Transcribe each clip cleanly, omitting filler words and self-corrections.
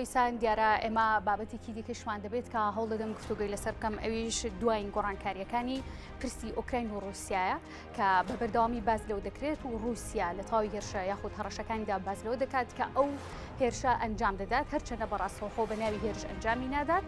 خۆشەویستان دیارە ئێمە بابەتێکی دیکەشمان دەبێت کە هەوڵ دەدەم گفتوگۆی لەسەر بکەم ئەویش دوایین گۆڕانکاریەکانی پرسی ئۆکراین و رووسایە کە بە بەردەوامی باز لەو دەکرێت و رووسیا لە تەواوی هێرشە یاخود هەڕەشەکانیدا باز لەوە دەکات کە ئەو هێرشە ئەنجام دەدات هەرچەندە بەڕاستەوخۆ بە ناوی هێرش ئەنجامی نادات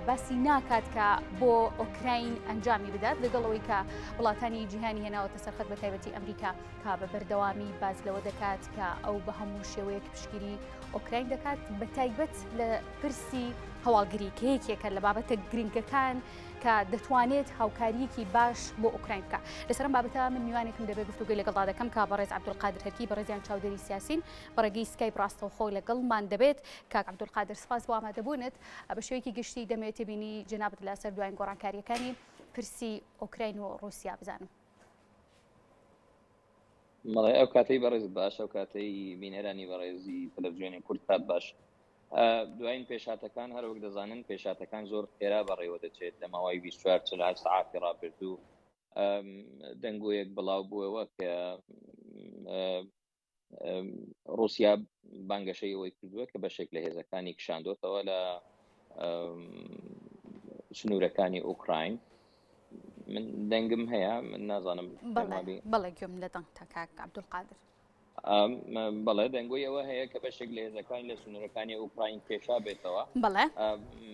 باسی ناکات کە بۆ ئۆکراین ئەنجامی بدات لەگەڵەوەی کە وڵاتانی جیهانی هێناوەتە سەرخەت بە تایبەتی ئەمریکا کە بە بەردەوامی باس لەوە دەکات کە ئەو بە هەموو شێوەیەک پشتگیری ئۆکراین دەکات بە تایبەت لە پرسی هەواڵگری کە یەکێکە لە بابەتە گرنگەکان کە دەتوانێت هاوکاریەکی باش بۆ ئۆکراین بکە لەسەرم بابەتە من میوانێکم دەبێت گفتوگەی لەگەڵدا دەکەم کە بەڕێز عەبدولقادر هەرکی بەڕێزیان چاودێری سیاسین بەڕێگەی سکایپ ڕاستەوخۆ لەگەڵمان دەبێت کاک عەبدولقادر سپاس بۆ ئامادەبوونت بە شێوەیەکی گشتی دەمەوێت تێبینی جەنابت لەسەر دوایین گۆڕانکاریەکانی پرسی ئۆکراین و ڕووسیا بزانم. بەڵێ ئەو کاتەی بەڕێز باش ئەو کاتەی بینەرانی بەڕێزی تەلەڤزیۆنی کوردپات باش دوایین پێشاتەکان هەروەک دەزانن پێشاتەکان زۆر خێرا بەڕێوە دەچێت لە ماوەی 24 48 سەعاتی ڕابردوو دەنگۆیەک بڵاو بووەوە کە ڕوسیا بانگەشەی ئەوەی کردووە کە بەشێک لە هێزەکانی کشاندۆتەوە لە سنوورەکانی ئۆکراین من دەنگم هەیە من نازانم بەڵێ گوێم لە دەنگتە کاک عەبدولقادر بەڵێ دەنگۆی ئەوە هەیە کە بەشێک لە هێزەکانی لە سنوورەکانی ئۆکراین کێشا بێتەوە بەڵێ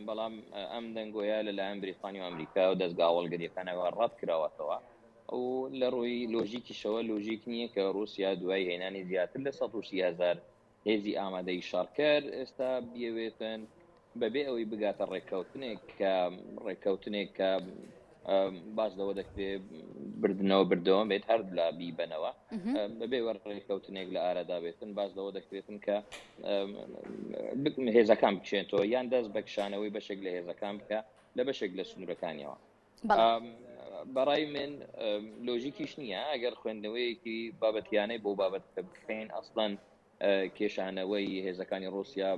بەڵام ئەم دەنگۆیە لەلایەن بریتانی و ئەمریکا و دەستگا هەواڵگریەکانەوە ڕەت کراوەتەوە و لە ڕووی لۆژیکیشەوە لۆژیک نییە کە ڕووسیا دوای هێنانی زیاتر لە 130 هزار هێزی ئامادەی شەڕکەر ئێستا بیەوێتن بەبێ ئەوەی بگاتە ڕێککەوتنێک کە ڕێککەوتنێک کە باس لەوە دەکرێت بردنەوە بردەوە بێت هەردوولا بیبەنەوە بەبێ وە ڕێککەوتنێک لە ئارادا بێتن باس لەوە دەکرێتن کە هێزەکان بکشێنەوە یان دەست بەکشانەوەی بەشێک لە هێزەکان بکە لە بەشێک لە سنوورەکانیەوە بەڕای من لۆژیکیش نییە ئەگەر خوێندنەوەیەکی بابەتیانەی بۆ بابەتەکە بکەین ئەسڵەن کێشانەوەی هێزەکانی ڕوسیا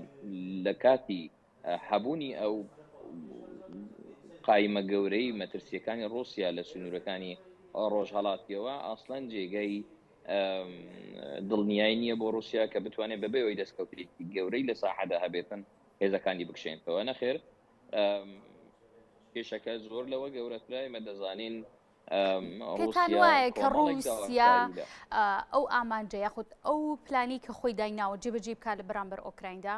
لە کاتی هەبوونی ئەو قایمە گەورەی مەترسیەکانی ڕوسیا لە سنوورەکانی ڕۆژهڵاتیەوە ئاسڵەن جێگەی دڵنیای نییە بۆ رووسیا کە بتوانێت بەبێ ئەوی دەستکەوتێکی گەورەی لە ساحەدا هەبێتن هێزەکانی بکشێنتەوە نەخێر کێشەکە زۆر لەوە گەورەترە ئێمە دەزانین پێتان وایە کە ڕووسیا ئەو ئامانجە یاخود ئەو پلانی کە خۆی دایناوە جێبەجێ بکات لە بەرامبەر ئۆکرایندا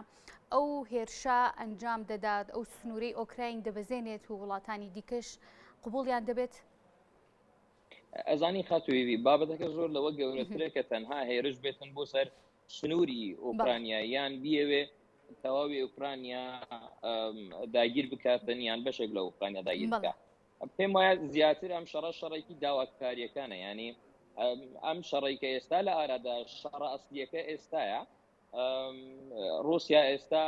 ئەو هێرشە ئەنجام دەدات ئەو سنوورەی ئۆکراین دەبەزێنێت و وڵاتانی دیکەش قوبولیان دەبێت؟ ئەزانی خاتوویوی بابەتەکە زۆر لەوە گەورەترە کە تەنها هێرش بێتن بۆ سەر سنووری ئۆکرانیا یان بیەوێ تەواوی ئۆکرانیا داگیر بکاتن یان بەشێک لە ئۆکرانیا داگیر بکات پێم وایە زیاتر ئەم شەڕە شەڕێکی داواکاریەکانە ینی ئەم شەڕی کە ئێستا لە ئارادا شەڕە ئەسلیەکە ئێستاە رووسیا ئێستا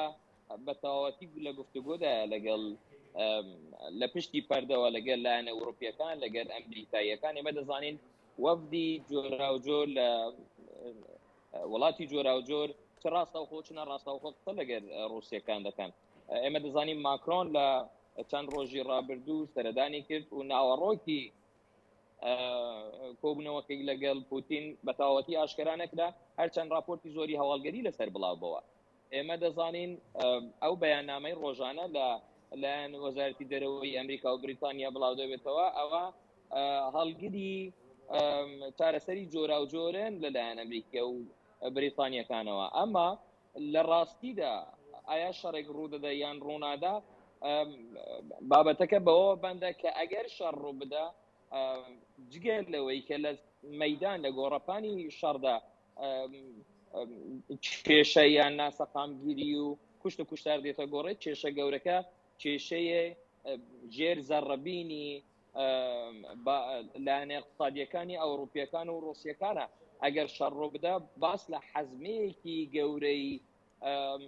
بە تەواوەتی لە گفتوگۆدایە لەگەڵ لە پشتی پەردەوە لەگەل لایەنە ئەوروپیەکان لەگەل ئەمریکاییەکان ئێمە دەزانین وەفدی جۆراوجۆر لە وڵاتی جۆراوجۆر چ ڕاستەوخۆ چ ناڕاستەوخۆ قسە لەگەر ڕووسیەکان دەکەن ئێمە دەزانین ماکرۆن لە چەند ڕۆژی ڕابردوو سەردانی کرد و ناوەڕۆکی کۆبوونەوەکەی لەگەڵ پوتین بە تەواوەتی ئاشکرا نەکرا هەرچەند راپۆرتی زۆری هەواڵگەری لەسەر بڵاو بەوە ئێمە دەزانین ئەو بەیاننامەی ڕۆژانە لە لایەن وەزارەتی دەرەوەی ئەمریکا و بریتانیا بڵاو دەبێتەوە ئەوە هەڵگری چارەسەری جۆراوجۆرن لەلایەن ئەمریکا و بریتانیەکانەوە ئەمە لە ڕاستیدا ئایا شەڕێک ڕوودەدا یان ڕوونادا بابەتەکە بەوە بەندە کە ئەگەر شەڕ ڕوو بدا جگە لەوەی کە لە مەدان لە گۆڕەپانی شەڕدا کێشە یان ناسەقامگیری و کوشت و کوشتار دێتە گۆڕێت کێشە گەورەکە کێشەیە ژێر زەڕەبینی لایەنە اقتصادیەکانی ئەوروپیەکان و ڕوسیەکانە ئەگەر شەڕ ڕووبدا باس لە حەزمەیەکی گەورەی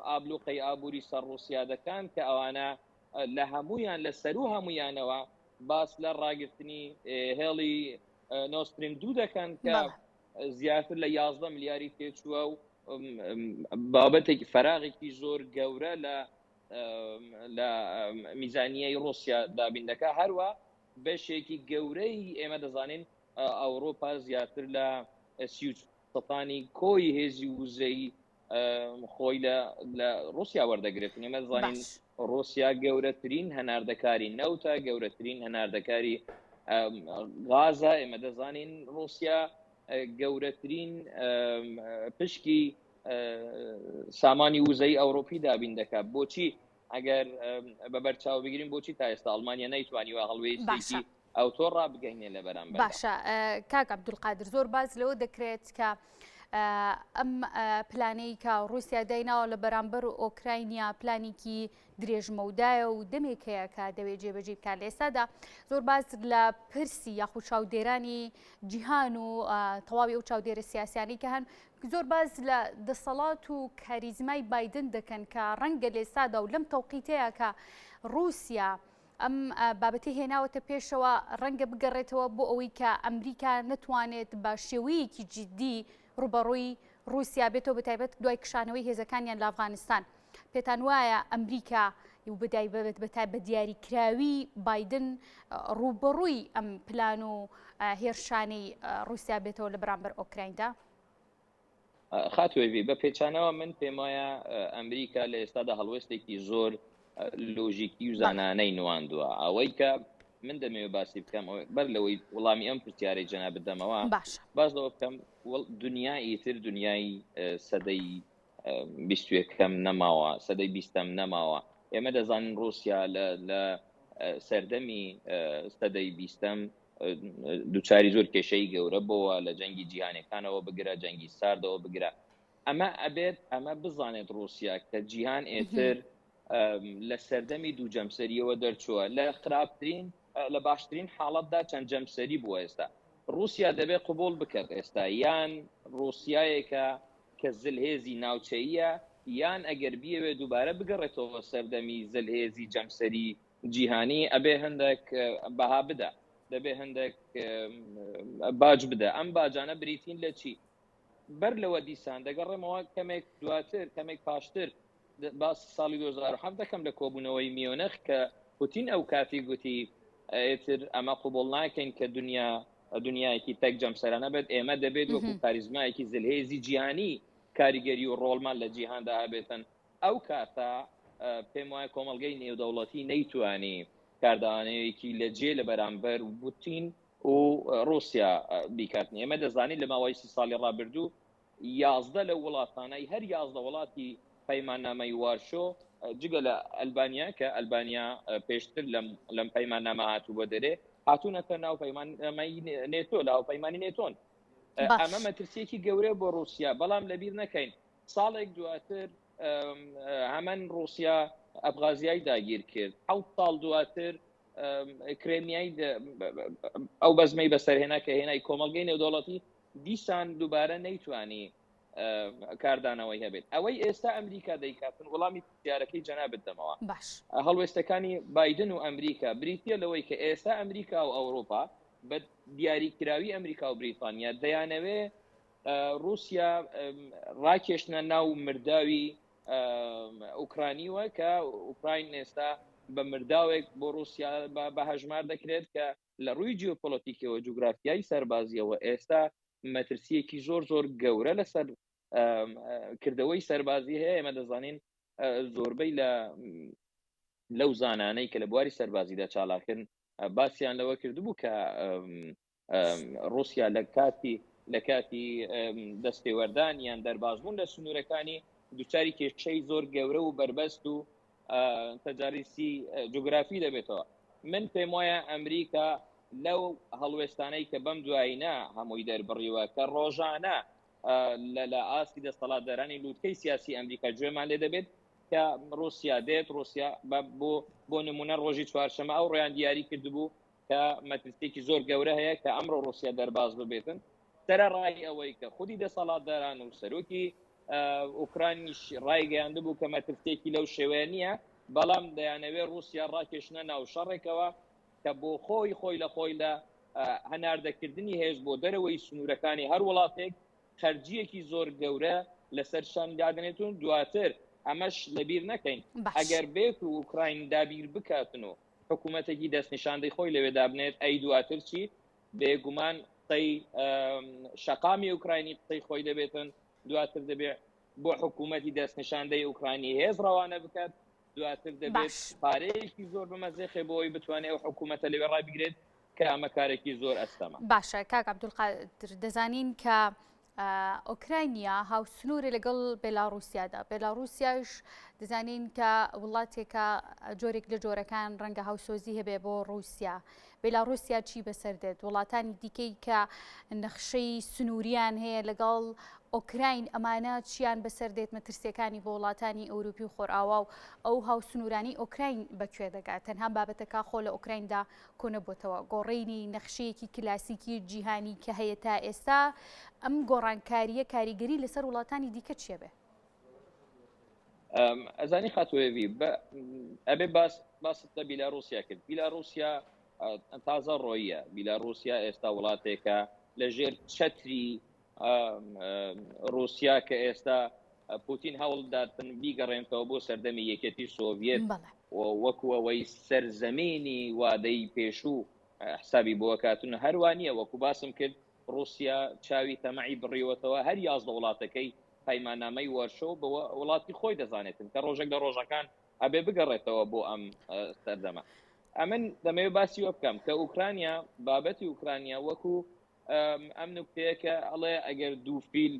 ئابلوقەی ئابووری سەر ڕوسیا دەکان کە ئەوانە لە هەمویان لە سەرو هەمویانەوە باس لە ڕاگرتنی هێڵی نۆستریم دوو دەکەن کە زیاتر لە 11 ملیاری تێچووە و بابەتێکی فراغێکی زۆر گەورە لە لە میزانیەی ڕوسیا دابین دەکا هەروە بەشێکی گەورەی ئێمە دەزانین ئەوروپا زیاتر لە سیوتانی کۆی هێزی وزەی خۆی لە رووسیا وەردەگرێت. ئێمە زانین رووسیا گەورەترین هەناردەکاری نەوتە، گەورەترین هەناردەکاری غازە. ئێمە دەزانین رووسیا گەورەترین پشکی سامانی وزەی ئەوروپی دابین دەکات. بۆچی ئەگەر بە بەرچاو بگرین بۆچی تا ئێستا ئەڵمانیا نەیتوانیوە هەڵوێستێکی ئەوتۆ ڕابگەینێ لە بەرامبەر؟ باشە کاک عەبدولقادر، زۆر باس لەوە دەکرێت کە ئەم پلانەی کە رووسیا دایناوە لە بەرامبەر ئۆکراینیا پلانێکی درێژمەودایە و دەمێک هەیە کە دەوێت جێبەجێ بکات. لە ئێستادا زۆر باس لە پرسی یاخود چاودێرانی جیهان و تەواوی ئەو چاودێرە سیاسیانەی کە هەن زۆر باس لە دەسەڵات و کاریزمای بایدن دەکەن کە ڕەنگە لە ئێستادا و لەم تەوقیتەیە کە رووسیا ئەم بابەتەی هێناوەتە پێشەوە ڕەنگە بگەڕێتەوە بۆ ئەوەی کە ئەمریکا نەتوانێت بە شێوەیەکی جددی ڕوبەڕووی رووسیا بێتەوە بە تایبەت دوای کشانەوەی هێزەکانیان لە ئەفغانستان. پێتان وایە ئەمریکا و بەتایبەت بە دیاریکراوی بایدن ڕووبەڕووی ئەم پلان و هێرشانەی ڕووسیا بێتەوە لە بەرامبەر ئۆکرایندا؟ خاتوێڤی، بە پێچانەوە من پێم وایە ئەمریکا لە ئێستادا هەڵوێستێکی زۆر لۆژیکی و زانانەی نواندووە. ئەوەی کە من دەمەوێت باسی بکەم بەر لەوەی وەڵامی ئەم پرسیارەی جەنابت دەمەوە باشە باس لەوە بکەم دنیا ئیتر دنیای سەدەی بیستویەکەم نەماوە، سەدەی بیستەم نەماوە. ئێمە دەزانین رووسیا لە سەردەمی سەدەی بیستەم دووچاری زۆر کێشەی گەورە بۆوە، لە جەنگی جیهانەکانەوە بگرە، جەنگی ساردەوە بگرە. ئەمە ئەبێت ئەمە بزانێت رووسیا کە جیهان ئێتر لە سەردەمی دوو جەمسەریەوە دەرچووە، لە خراپترین لە باشترین حاڵەتدا چەند جەمسەری بووە. ئێستا رووسیا دەبێت قبول بکات ئێستا یان رووسایەکە کە زلهێزی ناوچەییە، یان ئەگەر بیەوێت دووبارە بگەڕێتەوە سەردەمی زلهێزی جەمسەری جیهانی، ئەبێ هەندێک بەها بدا، دەبێ هەندێک باج بدە. ئەم باجانە بریتین لە چی؟ بەر لەوە دیسان دەگەڕێمەوە کەمێک دواتر، کەمێک پاشتر باسی ساڵی 2007 دەکەم لە کۆبوونەوەی میۆنخ کە پوتین ئەو کاتی گوتی ئێتر ئەمە قوبڵ ناکەین کە دنیا دنیایەکی تەک جەمسەرانە بێت، ئێمە دەبێت وەکو کاریزمایەکی زلهێزی جیهانی کاریگەری و ڕۆڵمان لە جیهاندا هەبێتن. ئەو کاتە پێم وایە کۆمەڵگەی نێودەوڵەتی نەیتوانی کاردانەوەیەکی لە جێ لە بەرامبەر پوتین و رووسیا بیکات. ئێمە دەزانین لە ماوەی 30 ساڵی ڕابردوو 11 لەو وڵاتانەی هەر 11 وڵاتی پەیماننامەی وارشۆ جگە لە ئەلبانیا کە ئەلبانیا پێشتر لەم پەیماننامە هاتوو بۆ دەرێ، هاتوونەتە ناو پەیماننامەی نێتۆ، لە هاوپەیمانی نێتۆن. ئەمە مەترسیەکی گەورە بۆ رووسیا، بەڵام لەبیر نەکەین ساڵێک دواتر هەمان رووسیا ئەبغازیای داگیر کرد، 7 ساڵ دواتر کرێمیای ئەو بەزمەی بەسەرهێنا کە هێنای کۆمەڵگەی نێودەوڵەتی دیسان دووبارە نەیتوانی کاردانەوەی هەبێت. ئەوەی ئێستا ئەمریکا دەیکاتن، وەڵامی پرسیارەکەی جەنابت دەمەوە، باش هەڵوێستەکانی بایدن و ئەمریکا بریتە لەوەی کە ئێستا ئەمریکا و ئەوروپا بە دیاریکراوی ئەمریکا و بریتانیا دەیانەوێ رووسیا ڕاکێشنە ناو مرداوی ئۆکرانیوە کە ئۆکراین ئێستا بە مرداوێک بۆ رووسیا بە هەژمار دەکرێت کە لە ڕووی جیۆپۆلەتیکەوە، جوگرافیای سەربازیەوە ئێستا مەترسیەکی زۆر زۆر گەورە لەسەر کردەوەی سەربازی هەیە. ئێمە دەزانین زۆربەی لە لەو زانانەی کە لە بواری سەربازیدا چالاکن باسییان لەوە کردبوو کە رووسیا لە کاتی دەستێوەردان یان دەربازبوون لە سنوورەکانی دوچاری کێشەی زۆر گەورە و بەربەست و تەجاریسی جوگرافی دەبێتەوە. من پێم وایە ئەمریکا لەو هەڵوێستانەی کە بەم دوایینە هەمووی دەربڕیوە کە ڕۆژانە لە ئاستی دەسەڵاتدارانی لووتکەی سیاسی ئەمریکا گوێمان لێ دەبێت کە رووسیا دێت، رووسیا بۆ نمونە ڕۆژی چوارشەمە ئەو ڕۆیان دیاری کردبوو کە مەترسیەکی زۆر گەورە هەیە کە ئەمڕۆ رووسیا دەرباز ببێتن، سەرەڕای ئەوەی کە خودی دەسەڵاتداران و سەرۆکی ئۆکرانیش ڕایگەیاندبوو کە مەترسیەکی لەو شێوەیە نییە، بەڵام دەیانەوێت رووسیا ڕاکێشنە ناو شەڕێکەوە کە بۆ خۆی خۆی لە خۆی لە هەناردەکردنی هێز بۆ دەرەوەی سنوورەکانی هەر وڵاتێک خەرجیەکی زۆر گەورە لەسەر شان دادنێت و دواتر ئەمەش لەبیر نەکەین ئەگەر بێت و ئوکراین دابیر بکاتن و حکوومەتێکی دەستنیشاندەی خۆی لەوێ دابنێت، ئەی دواتر چی؟ بێگومان قسەی شەقامی ئوکراینی قسەی خۆی دەبێتن، دواتر دەبێت. بۆ حکوومەتی دەستنیشاندەی ئوکرانی هێز ڕەوانە بکات، دواتر دەبێت باش. پارەیەکی زۆر بمەزێخێ بۆ ئەوەی بتوانێت ئەو حکوومەتە لەوێ ڕابگرێت کە ئەمە کارێکی زۆر ئەستەمە. باشە کاک عەبدولقادر دەزانین کە ئۆکرانیا هاوسنوورە لەگەڵ بێلاڕووسیادا، بێلاڕووسیاش دەزانین کە وڵاتێکە جۆرێک لە جۆرەکان ڕەنگە هاوسۆزی هەبێ بۆ ڕووسیا. بێلاڕووسیا چی بەسەر دێت؟ وڵاتانی دیکەی کە نەخشەی سنووریان هەیە لەگەڵ ئۆکراین ئەمانە چیان بەسەر دێت مەترسیەکانی بۆ وڵاتانی ئەوروپی و خۆرئاوا و ئەو هاوسنوورانی ئۆکراین بەکوێ دەگات؟ تەنها بابەتەکە خۆ لە ئۆکرایندا کۆنەبۆتەوە. گۆڕینی نەخشەیەکی کلاسیکی جیهانی کە هەیە تا ئێستا، ئەم گۆڕانکارییە کاریگەری لەسەر وڵاتانی دیکە چیە بێ؟ ئەزانی خاتوێوی ئەبێ باس باست لە بیلاروسیا کرد بیلاروسیا تازە ڕۆیە بیلاروسیا ئێستا وڵاتێکە لە ژێر چەتری ڕوسیا کە ئێستا پوتین هەوڵداتن بیگەڕێنتەوە بۆ سەردەمی یەکێتی سۆڤێت وەکو ئەوەی سەرزەمینی وادەی پێشوو حسابی بۆکاتن هەروانە وەکو باسم کرد ڕوسیا چاوی تەمەعی بڕیوەتەوە هەر 11 وڵاتەکەی پەیماننامەی وەرشۆ بە وڵاتی خۆی دەزانێتن کە ڕۆژێک لە ڕۆژەکان ئەبێ بگەڕێتەوە بۆ ئەم سەردەمە ئەمن دەمەوێت باسی وە بکەم کە ئوکرانیا بابەتی ئوکرانیا وەکو ئەم نوکتەیە کە ئەڵێ ئەگەر دوو فیل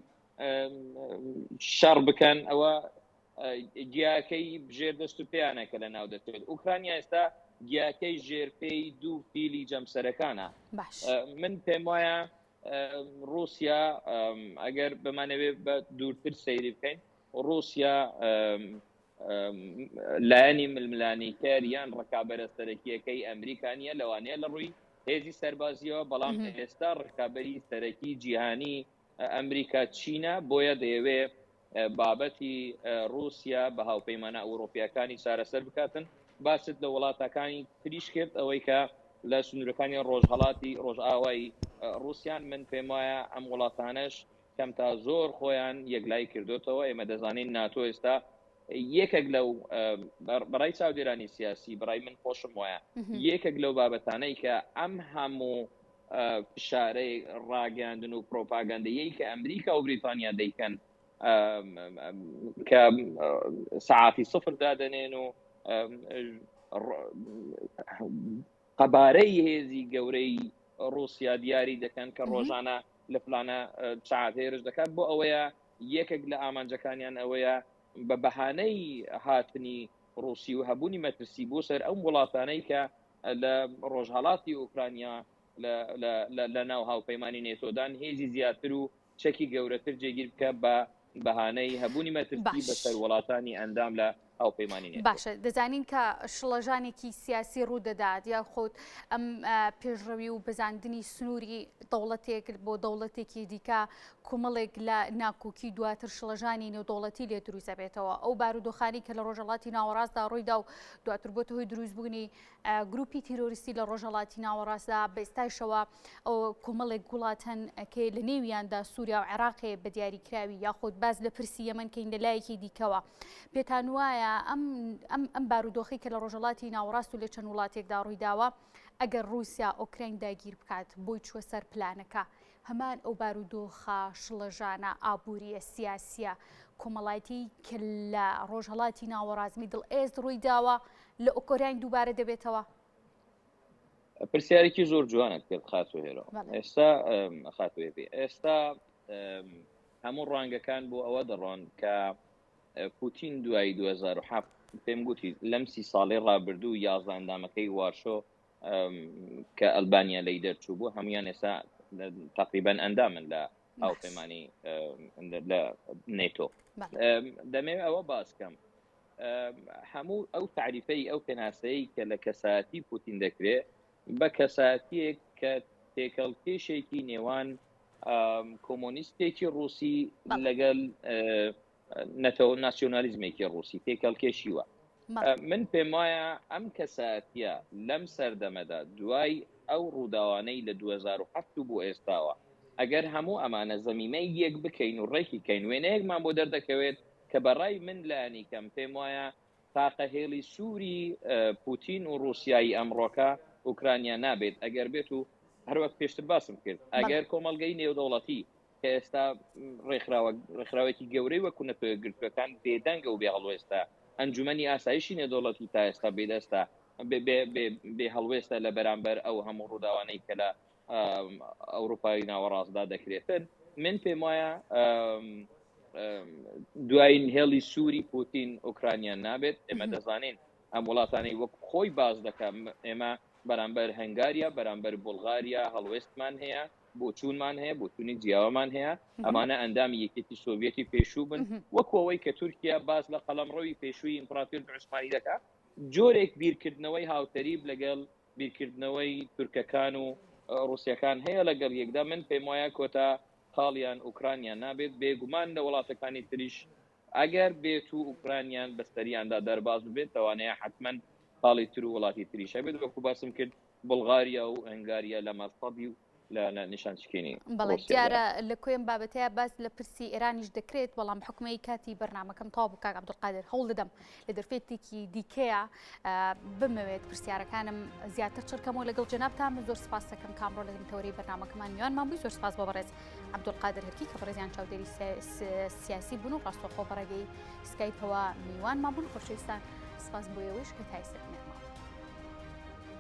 شەڕ بکەن ئەوە گیاکەی ژێر دەست و پێیانە کە لە ناو دەچێت ئوکرانیا ئێستا گیاکەی ژێر پێی دوو فیلی جەمسەرەکانە من پێم وایە رووسیا ئەگەر بمانەوێت بە دوورتر سەیری بکەین رووسیا لایەنی ململانیکەر یان ڕکابەرە سەرەکیەکەی ئەمریکا نییە لەوانەیە لە ڕووی هێزی سەربازیەوە بەڵام ئێستا ڕکابەری سەرەکی جیهانی ئەمریکا چینە بۆیە دەیەوێ بابەتی رووسیا بە هاوپەیمانە ئەوروپیەکانی چارەسەر بکاتن باست لە وڵاتەکانی تریش کرد ئەوەی کە لە سنوورەکانی ڕۆژهڵاتی ڕۆژئاوای رووسیان من پێم وایە ئەم وڵاتانەش کەم تا زۆر خۆیان یەکلایی کردوتەوە ئێمە دەزانین ناتۆ ئێستا یەکێک لەو بەڕای چاودێرانی سیاسی بەڕای من خۆشم وایە یەکێک لەو بابەتانەی کە ئەم هەموو فشارەی ڕاگەاندن و پرۆپاگەندەیە کە ئەمریکا و بریتانیا دەیکەن کە سەعاتی سفر دادەنێن و قەبارەی هێزی گەورەی ڕوسیا دیاری دەکەن کە ڕۆژانە لە فلانە سەعات هێرش دەکات بۆ ئەوەیە یەکێک لە ئامانجەکانیان ئەوەیە بە بەهانەی هاتنی ڕوسی و هەبوونی مەترسی بۆ سەر ئەو وڵاتانەی کە لە ڕۆژهڵاتی ئۆکرانیا لە ناو هاوپەیمانی نێتۆدان هێزی زیاتر و چەکی گەورەتر جێگیر بکە بە بەهانەی هەبوونی مەترسی بەسەر وڵاتانی ئەندام لە هاوپەیمانی نێتۆ. باشە دەزانین کە شڵەژانێکی سیاسی ڕوودەدات یاخود ئەم پێشڕەوی و بەزاندنی سنووری دەوڵەتێک بۆ دەوڵەتێکی دیکە کومەڵێک لە ناکۆکی دواتر شڵەژانی نێودەوڵەتی لێ دروست دەبێتەوە ئەو بارودۆخانی کە لە ڕۆژهەڵاتی ناوەڕاستدا ڕوویدا و دواتر بۆتە هۆی دروستبوونی گروپی تیرۆریستی لە ڕۆژهەڵاتی ناوەڕاستدا بە ئێستایشەوە کۆمەڵێک وڵات هەن کە لە نێویاندا سووریا و عێراق هەیە بە دیاریکراوی یاخود باس لە پرسی یەمەن کەین لە لایەکی دیکەوە پێتان وایە ئەم ئەم ئەم بارودۆخی کە لە ڕۆژهەڵاتی ناوەڕاست و لە چەند وڵاتێکدا ڕوویداوە ئەگەر ڕووسیا ئۆکراین داگیر بکات بۆی چوە سەر پلانەکە هەمان ئەو بارودۆخە شڵەژانە ئابووریە سیاسیە کۆمەڵایەتی کە لە ڕۆژهەڵاتی ناوەڕاست میدڵ ئێست ڕوویداوە لە ئۆکۆراین دووبارە دەبێتەوە؟ پرسیارێکی زۆر جوانت کرد خاتو هێرۆ ئێستا خاتوێبی ئێستا هەموو ڕوانگەکان بۆ ئەوە دەڕۆن کە پوتین دوایی 2007 پێم گوتی لەم سی ساڵی ڕابردوو یازدە ئەندامەکەی وارشۆ کە ئەلبانیا لی دەرچوو بوو هەمویان ئێستا تقریبان ئەندامن لە هاوپەیمانی لە نێتۆ دەمەوێت ئەوە باسکەم هەموو ئەو تعریفەی ئەو پێناسەی کە لە کەسایەتی پوتین دەکرێت بە کەسایەتیەک کە تێکەڵ کێشێکی نێوان کۆمۆنیستێکی ڕوسی لەگەڵ نەتەوە ناسیۆنالیزمێکی ڕوسی تێکەڵ کێشیوە من پێم وایە ئەم کەسایەتیە لەم سەردەمەدا دوای ئەو ڕووداوانەی لە 2007 بۆ ئێستاوە ئەگەر هەموو ئەمانە زەمیمەی یەک بکەین و ڕێکی کەین وێنەیەکمان بۆ دەردەکەوێت کە بە ڕای من لانی کەم پێم وایە تاقە هێڵی سووری پوتین و ڕووسیایی ئەمڕۆکە ئوکرانیا نابێت ئەگەر بێت و هەروەک پێشتر باسم کرد ئەگەر کۆمەڵگەی نێودەوڵەتی. کە ئێستا ڕێکخراوە ڕێکخراوێکی گەورەی وەکو نەتەوە یەکگرتووەکان بێدەنگە و بێ هەڵوێستە ئەنجومەنی ئاسایشی نێودەوڵەتی تا ئێستا بێدەستە بێ هەڵوێستە لە بەرامبەر ئەو هەموو ڕووداوانەی کە لە ئەوروپای ناوەڕاستدا دەکرێتن من پێم وایە دوایین هێڵی سووری پوتین ئۆکرانیا نابێت ئێمە دەزانین ئەم وڵاتانەی وەک خۆی باز دەکەم ئێمە بەرامبەر هەنگاریا بەرامبەر بولغاریا هەڵوێستمان هەیە بۆچوونمان هەیە بۆچوونی جیاوامان هەیە ئەمانە ئەندامی یەکێتی سۆڤەتی پێشوو بن وەکو ئەوەی کە تورکیا باس لە قەڵەمڕەوی پێشووی ئیمپراتۆری عوسمانی دەکات جۆرێک بیرکردنەوەی هاوتەریب لەگەڵ بیرکردنەوەی تورکەکان و ڕووسەکان هەیە لەگەڵ یەکدا من پێم وایە کۆتا خاڵیان ئۆکرانیا نابێت بێگومان لە وڵاتەکانی تریش ئەگەر بێت و ئوکرانیان بەسەریاندا دەرباز ببێت لەوانەیە حتمما خاڵی تر و وڵاتی تریش هەبێت وەکو باسم کرد بولغاریا و هەنگاریا لە مەسەبی و لە نیشان شکێنی بەڵێ دیارە لە کۆیم بابەتەیە باس لە پرسی ئێرانیش دەکرێت بەڵام حکومەی کاتی بەرنمەکەم تاو بوو کاک عەبدولقادر هەوڵ دەدەم لە دەرفێتێکی دیکەیە بمەوێت پرسیارەکانم زیاتر چڕکەمەوە لەگەڵ جەنابتان من زۆر سپاس دەکەم کامڕۆ لە تەوەری بەرنمەکەمان میوانمان بووی زۆر سپاس بۆ بەڕێز عەبدولقادر هەرکی کە بەڕێزیان چاودێری سیاسی بوون و ڕاستەوخۆ بەڕێگەی سکایپەوە میوانمان بوون خۆشەویستان سپاس بۆ ئێوەیش کە تا ئێستا بینەرمان.